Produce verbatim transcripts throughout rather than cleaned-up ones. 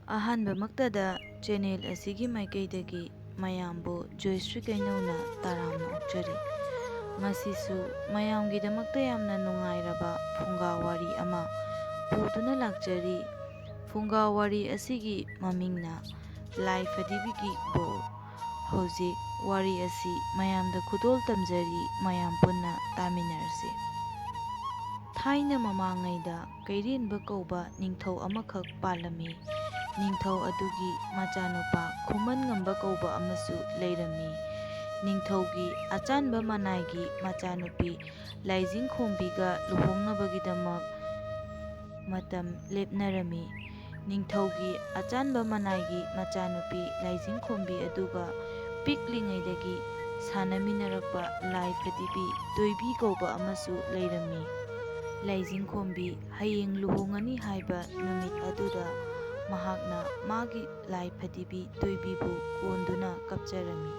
ꯑꯍꯥꯟꯕꯃꯛꯇꯗ channel ꯑꯁꯤꯒꯤ ꯃꯥꯏꯀꯩꯗꯒꯤ ꯃꯌꯥꯝꯕꯨ ꯖꯣꯏꯁ꯭ꯔꯤ ꯀꯩꯅꯧꯅ ꯇꯔꯥꯝꯅ ꯑꯣꯛꯆꯔꯤ꯫ ꯉꯁꯤꯁꯨ ꯃꯌꯥꯝꯒꯤꯗꯃꯛꯇ ꯌꯥꯝꯅ ꯅꯨꯡꯉꯥꯏꯔꯕ ꯐꯨꯡꯒꯥ ꯋꯥꯔꯤ ꯑꯃ ꯄꯨꯗꯨꯅ ꯂꯥꯛꯆꯔꯤ꯫ ꯐꯨꯡꯒꯥ ꯋꯥꯔꯤ ꯑꯁꯤꯒꯤ ꯃꯃꯤꯡꯅ ꯂꯥꯏ ꯐꯗꯤꯕꯤꯒꯤ ꯕꯣꯔ꯫ ꯍꯧꯖꯤꯛ ꯋꯥꯔꯤ ꯑꯁꯤ ꯃꯌꯥꯝꯗ ꯈꯨꯗꯣꯜ ꯇꯝꯖꯔꯤ, ꯃꯌꯥꯝ ꯄꯨꯟꯅ ꯇꯥꯃꯤꯟꯅꯔꯁꯤ꯫ ꯊꯥꯏꯅ ꯃꯃꯥꯡꯉꯩꯗ ꯀꯩꯔꯦꯟꯕ ꯀꯧꯕ ꯅꯤꯡꯊꯧ ꯑꯃꯈꯛ ꯄꯥꯜꯂꯝꯃꯤ꯫ ꯅꯤꯡꯊꯧ ꯑꯗꯨꯒꯤ ꯃꯆꯥꯅꯨꯄꯥ ꯈꯨꯃꯟ ꯉꯝꯕ ꯀꯧꯕ ꯑꯃꯁꯨ ꯂꯩꯔꯝꯃꯤ꯫ ꯅꯤꯡꯊꯧꯒꯤ ꯑꯆꯥꯟꯕ ꯃꯅꯥꯏꯒꯤ ꯃꯆꯥꯅꯨꯄꯤ ꯂꯥꯏꯖꯤꯡꯈꯣꯝꯕꯤꯒ ꯂꯨꯍꯣꯡꯅꯕꯒꯤꯗꯃꯛ ꯃꯇꯝ ꯂꯦꯞꯅꯔꯝꯃꯤ꯫ ꯅꯤꯡꯊꯧꯒꯤ ꯑꯆꯥꯟꯕ ꯃꯅꯥꯏꯒꯤ ꯃꯆꯥꯅꯨꯄꯤ ꯂꯥꯏꯖꯤꯡꯈꯣꯝꯕꯤ ꯑꯗꯨꯒ ꯄꯤꯛꯂꯤꯉꯩꯗꯒꯤ ꯁꯥꯟꯅꯃꯤꯟꯅꯔꯛꯄ ꯂꯥꯏ ꯐꯗꯤꯕꯤ ꯇꯣꯏꯕꯤ ꯀꯧꯕ ꯑꯃꯁꯨ ꯂꯩꯔꯝꯃꯤ꯫ ꯂꯥꯏꯖꯤꯡꯈꯣꯝꯕꯤ ꯍꯌꯦꯡ ꯂꯨꯍꯣꯡꯉꯅꯤ ꯍꯥꯏꯕ ꯅꯨꯃꯤꯠ ꯑꯗꯨꯗ ꯃꯍꯥꯛꯅ ꯃꯥꯒꯤ ꯂꯥꯏ ꯐꯗꯤꯕꯤ ꯇꯣꯏꯕꯤꯕꯨ ꯀꯣꯟꯗꯨꯅ ꯀꯞꯆꯔꯝꯃꯤ꯫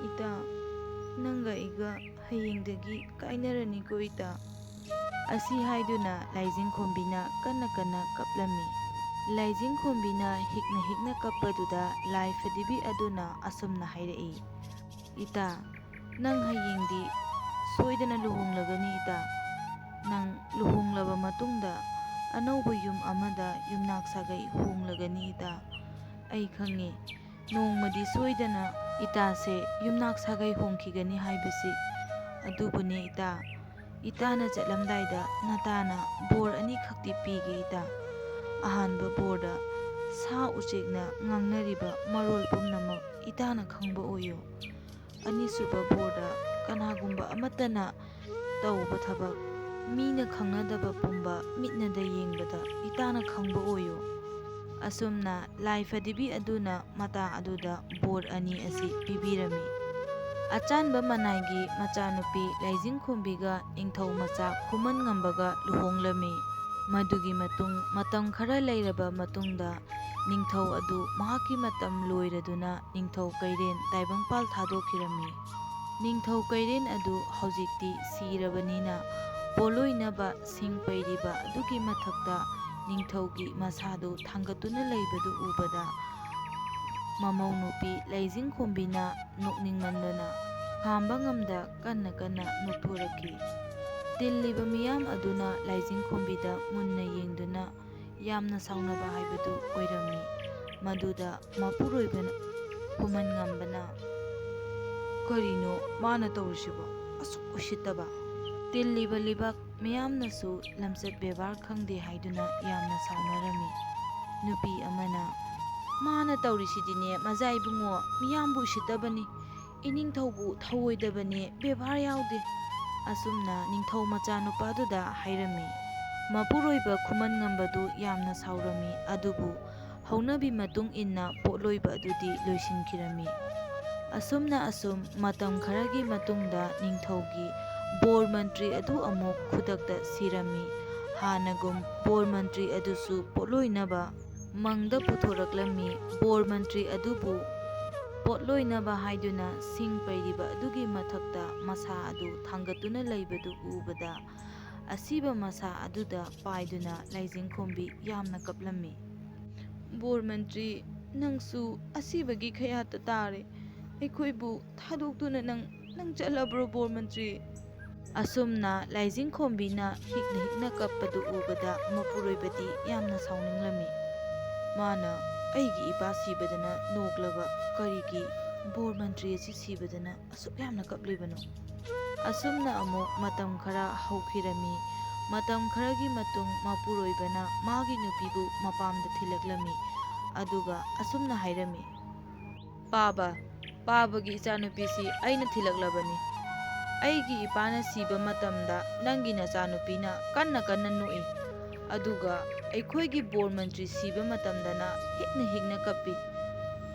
"ꯏꯇꯥ, ꯅꯪꯒ ꯑꯩꯒ ꯍꯌꯦꯡꯗꯒꯤ ꯀꯥꯏꯅꯔꯅꯤꯀꯣ ꯏꯇꯥ"꯫ ꯑꯁꯤ ꯍꯥꯏꯗꯨꯅ ꯂꯥꯏꯖꯤꯡꯈꯣꯝꯕꯤꯅ ꯀꯟꯅ ꯀꯟꯅ ꯀꯞꯂꯝꯃꯤ꯫ ꯂꯥꯏꯖꯤꯡꯈꯣꯝꯕꯤꯅ ꯍꯤꯛꯅ ꯍꯤꯛꯅ ꯀꯞꯄꯗꯨꯗ ꯂꯥꯏ ꯐꯗꯤꯕꯤ ꯑꯗꯨꯅ ꯑꯁꯨꯝꯅ ꯍꯥꯏꯔꯛꯏ, "ꯏꯇꯥ, ꯅꯪ ꯍꯌꯦꯡꯗꯤ ꯁꯣꯏꯗꯅ ꯂꯨꯍꯣꯡꯂꯒꯅꯤ ꯏꯇꯥ꯫ ꯅꯪ ꯂꯨꯍꯣꯡꯂꯕ ꯃꯇꯨꯡꯗ ꯑꯅꯧꯕ ꯌꯨꯝ ꯑꯃꯗ ꯌꯨꯝꯅꯥꯛ ꯁꯥꯒꯩ ꯍꯣꯡꯂꯒꯅꯤ ꯏꯇꯥ꯫ ꯑꯩ ꯈꯪꯉꯤ, ꯅꯣꯡꯃꯗꯤ ꯁꯣꯏꯗꯅ ꯏꯇꯥꯁꯦ ꯌꯨꯝꯅꯥꯛ ꯁꯥꯒꯩ ꯍꯣꯡꯈꯤꯒꯅꯤ ꯍꯥꯏꯕꯁꯤ꯫ ꯑꯗꯨꯕꯨꯅꯦ ꯏꯇꯥ, ꯏꯇꯥꯅ ꯆꯠꯂꯝꯗꯥꯏꯗ ꯅꯇꯥꯅ ꯕꯣꯔ ꯑꯅꯤꯈꯛꯇꯤ ꯄꯤꯒꯦ ꯏꯇꯥ꯫ ꯑꯍꯥꯟꯕ ꯕꯣꯔꯗ ꯁꯥ ꯎꯆꯦꯛꯅ ꯉꯥꯡꯅꯔꯤꯕ ꯃꯔꯣꯜ ꯄꯨꯝꯅꯃꯛ ꯏꯇꯥꯅ ꯈꯪꯕ ꯑꯣꯏꯌꯨ꯫ ꯑꯅꯤꯁꯨꯕ ꯕꯣꯔꯗ ꯀꯅꯥꯒꯨꯝꯕ ꯑꯃꯠꯇꯅ ꯇꯧꯕ ꯊꯕꯛ ꯃꯤꯅ ꯈꯪꯅꯗꯕ ꯄꯨꯝꯕ ꯃꯤꯠꯅꯗ ꯌꯦꯡꯕꯗ ꯏꯇꯥꯅ ꯈꯪꯕ ꯑꯣꯏꯌꯨ"꯫ ꯑꯁꯨꯝꯅ ꯂꯥꯏ ꯐꯗꯤꯕꯤ ꯑꯗꯨꯅ ꯃꯇꯥ ꯑꯗꯨꯗ ꯕꯣꯔ ꯑꯅꯤ ꯑꯁꯤ ꯄꯤꯕꯤꯔꯝꯃꯤ꯫ ꯑꯆꯥꯟꯕ ꯃꯅꯥꯏꯒꯤ ꯃꯆꯥꯅꯨꯄꯤ ꯂꯥꯏꯖꯤꯡꯈꯣꯝꯕꯤꯒ ꯅꯤꯡꯊꯧ ꯃꯆꯥ ꯈꯨꯃꯟ ꯉꯝꯕꯒ ꯂꯨꯍꯣꯡꯂꯝꯃꯤ꯫ ꯃꯗꯨꯒꯤ ꯃꯇꯨꯡ ꯃꯇꯝ ꯈꯔ ꯂꯩꯔꯕ ꯃꯇꯨꯡꯗ ꯅꯤꯡꯊꯧ ꯑꯗꯨ ꯃꯍꯥꯛꯀꯤ ꯃꯇꯝ ꯂꯣꯏꯔꯗꯨꯅ ꯅꯤꯡꯊꯧ ꯀꯩꯔꯦꯟ ꯇꯥꯏꯕꯪꯄꯥꯜ ꯊꯥꯗꯣꯛꯈꯤꯔꯝꯃꯤ꯫ ꯅꯤꯡꯊꯧ ꯀꯩꯔꯦꯟ ꯑꯗꯨ ꯍꯧꯖꯤꯛꯇꯤ ꯁꯤꯔꯕꯅꯤꯅ ꯄꯣꯠꯂꯣꯏꯅꯕ ꯁꯤꯡ ꯄꯩꯔꯤꯕ ꯑꯗꯨꯒꯤ ꯃꯊꯛꯇ ꯅꯤꯡꯊꯧꯒꯤ ꯃꯁꯥꯗꯨ ꯊꯥꯡꯒꯠꯇꯨꯅ ꯂꯩꯕꯗꯨ ꯎꯕꯗ, ꯃꯃꯧ ꯅꯨꯄꯤ ꯂꯥꯏꯖꯤꯡꯈꯣꯝꯕꯤꯅ ꯅꯣꯛꯅꯤꯡꯃꯟꯗꯅ ꯈꯥꯝꯕ ꯉꯝꯗ ꯀꯟꯅ ꯀꯟꯅ ꯅꯣꯛꯊꯣꯔꯛꯈꯤ꯫ ꯇꯤꯜꯂꯤꯕ ꯃꯤꯌꯥꯝ ꯑꯗꯨꯅ ꯂꯥꯏꯖꯤꯡꯈꯣꯝꯕꯤꯗ ꯃꯨꯟꯅ ꯌꯦꯡꯗꯨꯅ ꯌꯥꯝꯅ ꯁꯥꯎꯅꯕ ꯍꯥꯏꯕꯗꯨ ꯑꯣꯏꯔꯝꯃꯤ꯫ ꯃꯗꯨꯗ ꯃꯄꯨꯔꯣꯏꯕꯅ ꯈꯨꯃꯟ ꯉꯝꯕꯅ, "ꯀꯔꯤꯅꯣ ꯃꯥꯅ ꯇꯧꯔꯤꯁꯤꯕꯣ? ꯑꯁꯨꯛ ꯎꯁꯤꯠꯇꯕ!" ꯇꯤꯜꯂꯤꯕ ꯂꯩꯕꯥꯛ ꯃꯤꯌꯥꯝꯅꯁꯨ ꯂꯝꯆꯠ ꯕꯦꯕꯥꯔ ꯈꯪꯗꯦ ꯍꯥꯏꯗꯨꯅ ꯌꯥꯝꯅ ꯁꯥꯎꯅꯔꯝꯃꯤ꯫ ꯅꯨꯄꯤ ꯑꯃꯅ, "ꯃꯥꯅ ꯇꯧꯔꯤꯁꯤꯗꯤꯅꯦ, ꯃꯖꯥ ꯏꯕꯨꯡꯉꯣ, ꯃꯤꯌꯥꯝꯕꯨ ꯎꯁꯤꯠꯇꯕꯅꯤ, ꯏꯅꯤꯡꯊꯧꯕꯨ ꯊꯧꯑꯣꯏꯗꯕꯅꯦ, ꯕꯦꯕꯥꯔ ꯌꯥꯎꯗꯦ"꯫ ꯑꯁꯨꯝꯅ ꯅꯤꯡꯊꯧ ꯃꯆꯥꯅꯨꯄꯥꯗꯨꯗ ꯍꯥꯏꯔꯝꯃꯤ꯫ ꯃꯄꯨꯔꯣꯏꯕ ꯈꯨꯃꯟ ꯉꯝꯕꯗꯨ ꯌꯥꯝꯅ ꯁꯥꯎꯔꯝꯃꯤ, ꯑꯗꯨꯕꯨ ꯍꯧꯅꯕꯤ ꯃꯇꯨꯡ ꯏꯟꯅ ꯄꯣꯠꯂꯣꯏꯕ ꯑꯗꯨꯗꯤ ꯂꯣꯏꯁꯤꯟꯈꯤꯔꯝꯃꯤ꯫ ꯑꯁꯨꯝꯅ ꯑꯁꯨꯝ ꯃꯇꯝ ꯈꯔꯒꯤ ꯃꯇꯨꯡꯗ ꯅꯤꯡꯊꯧꯒꯤ ꯕꯣꯔ ꯃꯟꯇ꯭ꯔꯤ ꯑꯗꯨ ꯑꯃꯨꯛ ꯈꯨꯗꯛꯇ ꯁꯤꯔꯝꯃꯤ꯫ ꯍꯥꯟꯅꯒꯨꯝ ꯕꯣꯔ ꯃꯟꯇ꯭ꯔꯤ ꯑꯗꯨꯁꯨ ꯄꯣꯠꯂꯣꯏꯅꯕ ꯃꯪꯗ ꯄꯨꯊꯣꯔꯛꯂꯝꯃꯤ꯫ ꯕꯣꯔ ꯃꯟꯇ꯭ꯔꯤ ꯑꯗꯨꯕꯨ ꯄꯣꯠꯂꯣꯏꯅꯕ ꯍꯥꯏꯗꯨꯅ ꯁꯤꯡ ꯄꯩꯔꯤꯕ ꯑꯗꯨꯒꯤ ꯃꯊꯛꯇ ꯃꯁꯥ ꯑꯗꯨ ꯊꯥꯡꯒꯠꯇꯨꯅ ꯂꯩꯕꯗꯨ ꯎꯕꯗ, ꯑꯁꯤꯕ ꯃꯁꯥ ꯑꯗꯨꯗ ꯄꯥꯏꯗꯨꯅ ꯂꯥꯏꯖꯤꯡꯈꯣꯝꯕꯤ ꯌꯥꯝꯅ ꯀꯞꯂꯝꯃꯤ꯫ "ꯕꯣꯔ ꯃꯟꯇ꯭ꯔꯤ, ꯅꯪꯁꯨ ꯑꯁꯤꯕꯒꯤ ꯈꯌꯥꯠꯇ ꯇꯥꯔꯦ꯫ ꯑꯩꯈꯣꯏꯕꯨ ꯊꯥꯗꯣꯛꯇꯨꯅ ꯅꯪ, ꯅꯪ ꯆꯠꯂꯕ꯭ꯔꯣ, ꯕꯣꯔ ꯃꯟꯇ꯭ꯔꯤ?" ꯑꯁꯨꯝꯅ ꯂꯥꯏꯖꯤꯡꯈꯣꯝꯕꯤꯅ ꯍꯤꯛꯅ ꯍꯤꯛꯅ ꯀꯞꯄꯗꯨ ꯎꯕꯗ ꯃꯄꯨꯔꯣꯏꯕꯗꯤ ꯌꯥꯝꯅ ꯁꯥꯎꯅꯤꯡꯂꯝꯃꯤ꯫ ꯃꯥꯅ, "ꯑꯩꯒꯤ ꯏꯄꯥ ꯁꯤꯕꯗꯅ ꯅꯣꯛꯂꯒ ꯀꯔꯤꯒꯤ ꯕꯣꯔ ꯃꯟꯇ꯭ꯔꯤ ꯑꯁꯤ ꯁꯤꯕꯗꯅ ꯑꯁꯨꯛ ꯌꯥꯝꯅ ꯀꯞꯂꯤꯕꯅꯣ?" ꯑꯁꯨꯝꯅ ꯑꯃꯨꯛ ꯃꯇꯝ ꯈꯔ ꯍꯧꯈꯤꯔꯝꯃꯤ꯫ ꯃꯇꯝ ꯈꯔꯒꯤ ꯃꯇꯨꯡ ꯃꯄꯨꯔꯣꯏꯕꯅ ꯃꯥꯒꯤ ꯅꯨꯄꯤꯕꯨ ꯃꯄꯥꯝꯗ ꯊꯤꯜꯂꯛꯂꯝꯃꯤ꯫ ꯑꯗꯨꯒ ꯑꯁꯨꯝꯅ ꯍꯥꯏꯔꯝꯃꯤ, "ꯄꯥꯕ, ꯄꯥꯕꯒꯤ ꯏꯆꯥꯅꯨꯄꯤꯁꯤ ꯑꯩꯅ ꯊꯤꯜꯂꯛꯂꯕꯅꯤ꯫ ꯑꯩꯒꯤ ꯏꯄꯥꯅ ꯁꯤꯕ ꯃꯇꯝꯗ ꯅꯪꯒꯤ ꯅꯆꯥꯅꯨꯄꯤꯅ ꯀꯟꯅ ꯀꯟꯅ ꯅꯣꯛꯏ꯫ ꯑꯗꯨꯒ ꯑꯩꯈꯣꯏꯒꯤ ꯕꯣꯔ ꯃꯟꯇ꯭ꯔꯤ ꯁꯤꯕ ꯃꯇꯝꯗꯅ ꯍꯤꯛꯅ ꯍꯤꯛꯅ ꯀꯞꯄꯤ꯫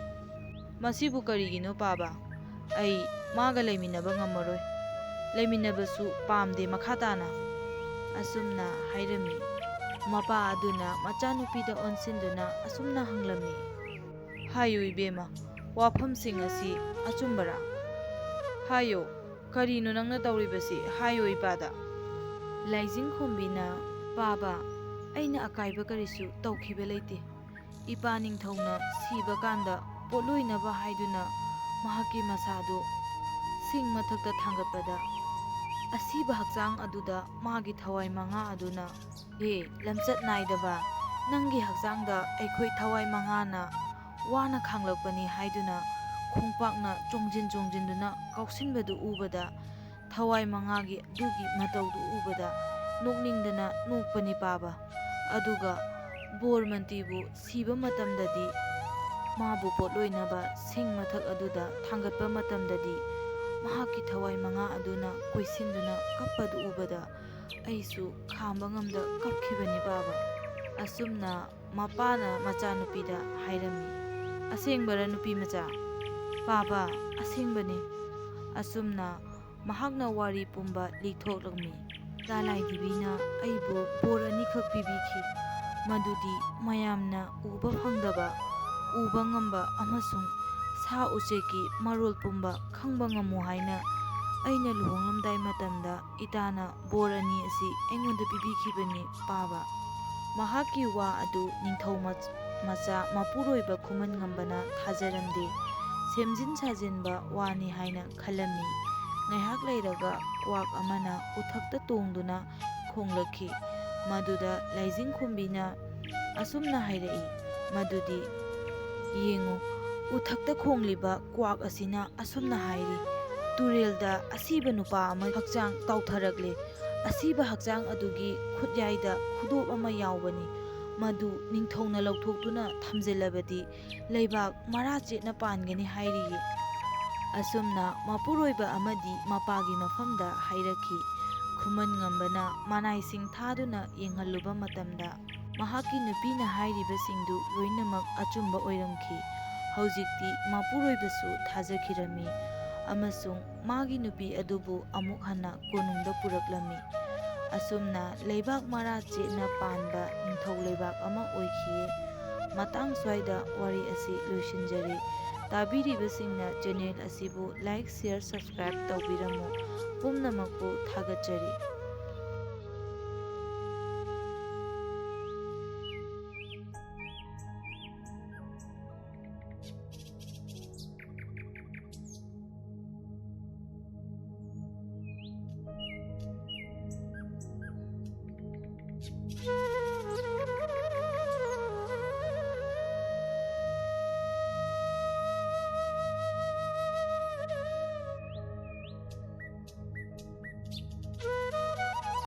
ꯃꯁꯤꯕꯨ ꯀꯔꯤꯒꯤꯅꯣ ꯄꯥꯕ? ꯑꯩ ꯃꯥꯒ ꯂꯩꯃꯤꯟꯅꯕ ꯉꯝꯃꯔꯣꯏ꯫ ꯂꯩꯃꯤꯟꯅꯕꯁꯨ ꯄꯥꯝꯗꯦ ꯃꯈꯥ ꯇꯥꯅ"꯫ ꯑꯁꯨꯝꯅ ꯍꯥꯏꯔꯝꯃꯤ꯫ ꯃꯄꯥ ꯑꯗꯨꯅ ꯃꯆꯥꯅꯨꯄꯤꯗ ꯑꯣꯟꯁꯤꯟꯗꯨꯅ ꯑꯁꯨꯝꯅ ꯍꯪꯂꯝꯃꯤ, "ꯍꯥꯏꯌꯨ ꯏꯕꯦꯝꯃ, ꯋꯥꯐꯝꯁꯤꯡ ꯑꯁꯤ ꯑꯆꯨꯝꯕꯔꯥ? ꯍꯥꯏꯌꯨ, ꯀꯔꯤꯅꯣ ꯅꯪꯅ ꯇꯧꯔꯤꯕꯁꯤ? ꯍꯥꯏꯌꯨ ꯏꯄꯥꯗ"꯫ ꯂꯥꯏꯖꯤꯡꯈꯣꯝꯕꯤꯅ, "ꯄꯥꯕ, ꯑꯩꯅ ꯑꯀꯥꯏꯕ ꯀꯔꯤꯁꯨ ꯇꯧꯈꯤꯕ ꯂꯩꯇꯦ꯫ ꯏꯄꯥ ꯅꯤꯡꯊꯧꯅ ꯁꯤꯕ ꯀꯥꯟꯗ ꯄꯣꯠꯂꯣꯏꯅꯕ ꯍꯥꯏꯗꯨꯅ ꯃꯍꯥꯛꯀꯤ ꯃꯁꯥꯗꯨ ꯁꯤꯡ ꯃꯊꯛꯇ ꯊꯥꯡꯒꯠꯄꯗ, ꯑꯁꯤꯕ ꯍꯛꯆꯥꯡ ꯑꯗꯨꯗ ꯃꯥꯒꯤ ꯊꯋꯥꯏ ꯃꯉꯥ ꯑꯗꯨꯅ, "ꯍꯦ ꯂꯝꯆꯠ ꯅꯥꯏꯗꯕ, ꯅꯪꯒꯤ ꯍꯛꯆꯥꯡꯗ ꯑꯩꯈꯣꯏ ꯊꯋꯥꯏ ꯃꯉꯥꯅ ꯋꯥꯅ ꯈꯥꯡꯂꯛꯄꯅꯤ" ꯍꯥꯏꯗꯨꯅ ꯈꯣꯡꯄꯥꯛꯅ ꯆꯣꯡꯖꯤꯟ ꯆꯣꯡꯖꯤꯟꯗꯨꯅ ꯀꯥꯎꯁꯤꯟꯕꯗꯨ ꯎꯕꯗ, ꯊꯋꯥꯏ ꯃꯉꯥꯒꯤ ꯑꯗꯨꯒꯤ ꯃꯇꯧꯗꯨ ꯎꯕꯗ ꯅꯣꯛꯅꯤꯡꯗꯅ ꯅꯣꯛꯄꯅꯤ ꯄꯥꯕ꯫ ꯑꯗꯨꯒ ꯕꯣꯔꯃꯟꯇꯤꯕꯨ ꯁꯤꯕ ꯃꯇꯝꯗꯗꯤ, ꯃꯥꯕꯨ ꯄꯣꯠꯂꯣꯏꯅꯕ ꯁꯤꯡ ꯃꯊꯛ ꯑꯗꯨꯗ ꯊꯥꯡꯒꯠꯄ ꯃꯇꯝꯗꯗꯤ, ꯃꯍꯥꯛꯀꯤ ꯊꯋꯥꯏ ꯃꯉꯥ ꯑꯗꯨꯅ ꯀꯣꯏꯁꯤꯟꯗꯨꯅ ꯀꯞꯄꯗꯨ ꯎꯕꯗ ꯑꯩꯁꯨ ꯈꯥꯝꯕ ꯉꯝꯗ ꯀꯞꯈꯤꯕꯅꯤ ꯄꯥꯕ꯫ ꯑꯁꯨꯝꯅ ꯃꯄꯥꯅ ꯃꯆꯥꯅꯨꯄꯤꯗ ꯍꯥꯏꯔꯝꯃꯤ, "ꯑꯁꯦꯡꯕꯔ ꯅꯨꯄꯤ ꯃꯆꯥ?" "ꯄꯥꯕ, ꯑꯁꯦꯡꯕꯅꯤ꯫" ꯑꯁꯨꯝꯅ ꯃꯍꯥꯛꯅ ꯋꯥꯔꯤ ꯄꯨꯝꯕ ꯂꯤꯊꯣꯛꯂꯝꯃꯤ꯫ ꯂꯥꯂꯥꯏ ꯗꯦꯕꯤꯅ ꯑꯩꯕꯨ ꯕꯣꯔ ꯑꯅꯤꯈꯛ ꯄꯤꯕꯤꯈꯤ, ꯃꯗꯨꯗꯤ ꯃꯌꯥꯝꯅ ꯎꯕ ꯐꯪꯗꯕ, ꯎꯕ ꯉꯝꯕ ꯑꯃꯁꯨꯡ ꯁꯥ ꯎꯆꯦꯛꯀꯤ ꯃꯔꯣꯜ ꯄꯨꯝꯕ ꯈꯪꯕ ꯉꯝꯃꯨ ꯍꯥꯏꯅ ꯑꯩꯅ ꯂꯨꯍꯣꯡꯂꯝꯗꯥꯏ ꯃꯇꯝꯗ ꯏꯇꯥꯅ ꯕꯣꯔ ꯑꯅꯤ ꯑꯁꯤ ꯑꯩꯉꯣꯟꯗ ꯄꯤꯕꯤꯈꯤꯕꯅꯤ ꯄꯥꯕ꯫ ꯃꯍꯥꯛꯀꯤ ꯋꯥ ꯑꯗꯨ ꯅꯤꯡꯊꯧ ꯃꯆꯥ ꯃꯄꯨꯔꯣꯏꯕ ꯈꯨꯃꯟ ꯉꯝꯕꯅ ꯊꯥꯖꯔꯝꯗꯦ꯫ ꯁꯦꯝꯖꯤꯟ ꯁꯥꯖꯤꯟꯕ ꯋꯥꯅꯤ ꯍꯥꯏꯅ ꯈꯜꯂꯝꯃꯤ꯫ ꯉꯥꯏꯍꯥꯛ ꯂꯩꯔꯒ ꯀ꯭ꯋꯥꯛ ꯑꯃꯅ ꯎꯊꯛꯇ ꯇꯣꯡꯗꯨꯅ ꯈꯣꯡꯂꯛꯈꯤ꯫ ꯃꯗꯨꯗ ꯂꯥꯏꯖꯤꯡ ꯈꯨꯝꯕꯤꯅ ꯑꯁꯨꯝꯅ ꯍꯥꯏꯔꯛꯏ, ꯃꯗꯨꯗꯤ, "ꯌꯦꯡꯉꯨ, ꯎꯊꯛꯇ ꯈꯣꯡꯂꯤꯕ ꯀ꯭ꯋꯥꯛ ꯑꯁꯤꯅ ꯑꯁꯨꯝꯅ ꯍꯥꯏꯔꯤ, ꯇꯨꯔꯦꯜꯗ ꯑꯁꯤꯕ ꯅꯨꯄꯥ ꯑꯃ ꯍꯛꯆꯥꯡ ꯇꯥꯎꯊꯔꯛꯂꯦ꯫ ꯑꯁꯤꯕ ꯍꯛꯆꯥꯡ ꯑꯗꯨꯒꯤ ꯈꯨꯠꯌꯥꯏꯗ ꯈꯨꯗꯣꯞ ꯑꯃ ꯌꯥꯎꯕꯅꯤ꯫ ꯃꯗꯨ ꯅꯤꯡꯊꯧꯅ ꯂꯧꯊꯣꯛꯇꯨꯅ ꯊꯝꯖꯤꯜꯂꯕꯗꯤ ꯂꯩꯕꯥꯛ ꯃꯔꯥ ꯆꯦꯠꯅ ꯄꯥꯟꯒꯅꯤ" ꯍꯥꯏꯔꯤꯌꯦ꯫ ꯑꯁꯨꯝꯅ ꯃꯄꯨꯔꯣꯏꯕ ꯑꯃꯗꯤ ꯃꯄꯥꯒꯤ ꯃꯐꯝꯗ ꯍꯥꯏꯔꯛꯈꯤ꯫ ꯈꯨꯃꯟ ꯉꯝꯕꯅ ꯃꯅꯥꯏꯁꯤꯡ ꯊꯥꯗꯨꯅ ꯌꯦꯡꯍꯜꯂꯨꯕ ꯃꯇꯝꯗ, ꯃꯍꯥꯛꯀꯤ ꯅꯨꯄꯤꯅ ꯍꯥꯏꯔꯤꯕꯁꯤꯡꯗꯨ ꯂꯣꯏꯅꯃꯛ ꯑꯆꯨꯝꯕ ꯑꯣꯏꯔꯝꯈꯤ꯫ ꯍꯧꯖꯤꯛꯇꯤ ꯃꯄꯨꯔꯣꯏꯕꯁꯨ ꯊꯥꯖꯈꯤꯔꯝꯃꯤ ꯑꯃꯁꯨꯡ ꯃꯥꯒꯤ ꯅꯨꯄꯤ ꯑꯗꯨꯕꯨ ꯑꯃꯨꯛ ꯍꯟꯅ ꯀꯣꯅꯨꯡꯗ ꯄꯨꯔꯛꯂꯝꯃꯤ꯫ ꯑꯁꯨꯝꯅ ꯂꯩꯕꯥꯛ ꯃꯔꯥ ꯆꯦꯠꯅ ꯄꯥꯟꯕ ꯅꯤꯡꯊꯧ ꯂꯩꯕꯥꯛ ꯑꯃ ꯑꯣꯏꯈꯤꯌꯦ꯫ ꯃꯇꯥꯡ ꯁ꯭ꯋꯥꯏꯗ ꯋꯥꯔꯤ ꯑꯁꯤ ꯂꯣꯏꯁꯤꯟꯖꯔꯦ꯫ ꯇꯥꯕꯤꯔꯤꯕꯁꯤꯡꯅ ꯆꯦꯅꯦꯜ ꯑꯁꯤꯕꯨ like, share, subscribe ꯇꯧꯕꯤꯔꯝꯃꯨ꯫ ꯄꯨꯝꯅꯃꯛꯄꯨ ꯊꯥꯒꯠꯆꯔꯤ꯫